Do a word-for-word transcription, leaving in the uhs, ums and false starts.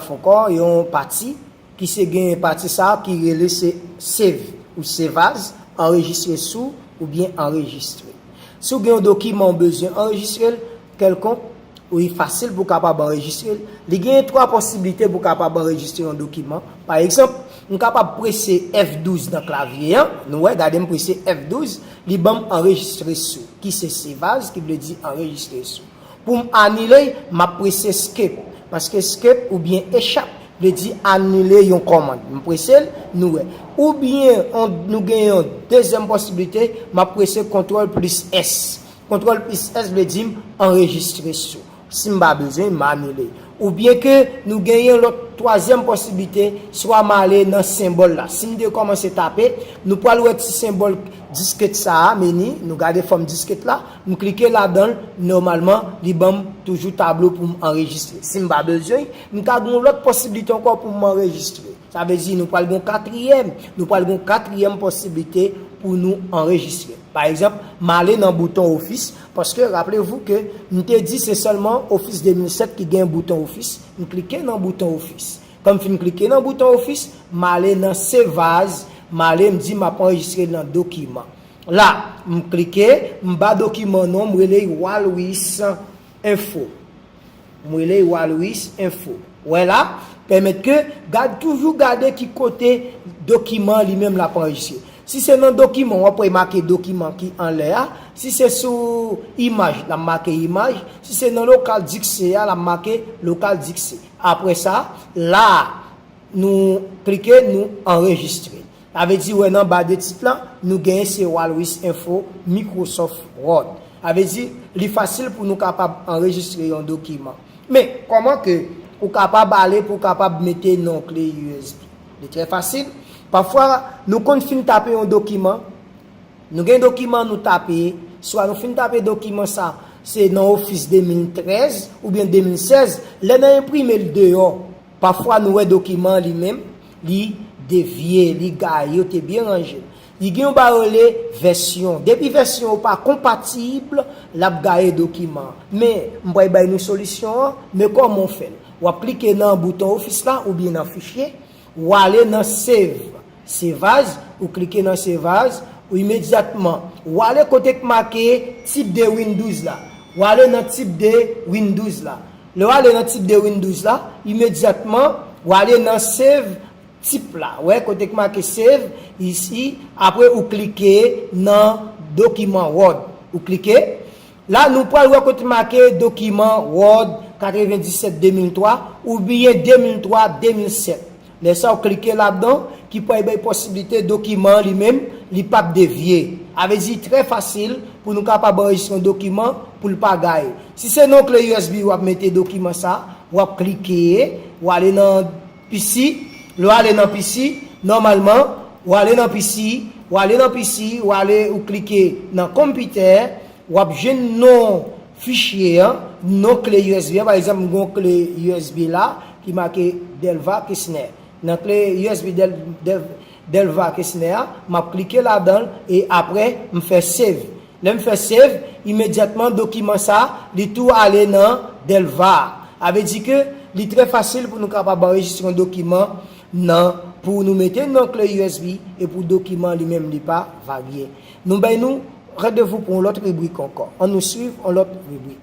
ankò yon pati ki se gen pati sa a ki rele se save ou save as, anrejistre sou oubyen anrejistre. Si w gen yon dokiman w bezwen anrejistre l kèlkonk, wi, fasil pou w kapab anrejistre l. Li gen twa posiblite pou w kapab anrejistre yon dokiman. Pa egzanp, m kapab prese F douz nan klavye an. Nou wè, gade m prese F douz, li ban m anrejistre sou, ki se save as, ki vle di anrejistre sou. Pou m anile, m ap prese escape, paske escape oubyen echap vle di anile yon kòmand. M prese l, nou wè. Oubyen nou gen yon dezyèm posiblite, m ap prese kontwòl plis S. Kontwòl plis S vle di m anrejistre sou. Si m pa bezwen, m anile. Oubyen ke nou genyen lòt twazyèm posiblite, swa m ale nan senbòl la. Si m te kòmanse tape, nou pral wè ti senbòl diskèt sa a, meni, nou gade fòm diskèt la, m klike ladan l, nòmalman, li ban m toujou tablo pou m anrejistre. Si m pa bezwen, m ka gen yon lòt posiblite ankò pou m anrejistre. Sa vle di nou pral gen yon katriyèm, nou pral gen yon katriyèm posiblite pou nou anrejistre. Pa egzanp, m ale nan bouton ofis, paske raple vou ke m te di se sèlman ofis de mil sèt ki gen bouton ofis. M klike nan bouton ofis. Kan m fin klike nan bouton ofis, m ale nan save as, m ale m di m ap anrejistre nan dokiman. La, m klike, m ba dokiman non, m rele Walwis Info. M rele Walwis Info. Wè la, pèmèt ke gad toujou gade ki kote dokiman li menm l ap anrejistre. Si se nan dokiman, w ap wè make dokiman ki anlè a. Si se sou imaj, l ap make imaj. Si se nan lokal dikse a, l ap make lokal dikse. Apre sa, la, nou klike, nou anrejistre. Sa vle di, wè nan ba de tit la, nou genyen se Walwis Info Microsoft Word. Sa vle di, li fasil pou nou kapab anrejistre yon dokiman. Men, kòman ke ou kapab ale pou w kapab mete nan kle U S B? Li trè fasil. Pafwa, nou konn fin tape yon dokiman, nou gen dokiman nou tape, swa nou fin tape dokiman sa, se nan Office de mil trèz oubyen de mil sèz, lè n a enprime l deyò, pafwa nou wè dokiman li menm, li devye, li gaye, yo te byen ranje l. Li gen yon bagay rele vèsyon. Depi vèsyon yo pa konpatib, l ap gaye dokiman. Men, m pral bay nou solisyon an, men kòman w fè l? W ap klike nan bouton ofis la oubyen nan fichye, w ale nan save. Save as, ou klike nan save as, ou imedyatman, w ale kote k make tip de Windows la. W ale nan tip de Windows la. Lè w ale nan tip de Windows la, imedyatman, w ale nan save tip la. Wè, kote k make save, isi, apre ou klike nan dokiman Word. Ou klike. La, nou pral wè kote make dokiman Word katrevenndisèt de mil twa oubyen de mil twa de mil sèt. Lè sa, w klike ladan, ki pral bay posiblite dokiman an li menm, li p ap devye. Sa vle di, trè fasil pou nou kapab anrejistre yon dokiman pou l pa gaye. Si se nan kle U S B w ap mete dokiman sa, w ap klike, w ale nan P C, lè w ale nan P C, nòmalman, w ale nan P C, w ale nan P C, w ale, ou klike nan konpitè, w ap jwenn non fichye an, non kle U S B an. Pa egzanp, m gen yon kle U S B la ki make Delva Kesner. Nan kle U S B Del, Del, Delva Kesner a, m ap klike ladan l e apre m fè save. Lè m fè save, imedyatman dokiman sa, li tou ale nan Delva. Sa vle di ke li trè fasil pou nou kapab anrejistre yon dokiman nan, pou nou mete nan kle U S B e pou dokiman li menm li pa varye. Nou bay nou randevou pou yon lòt ribrik ankò. Ann nou swiv yon lòt ribrik.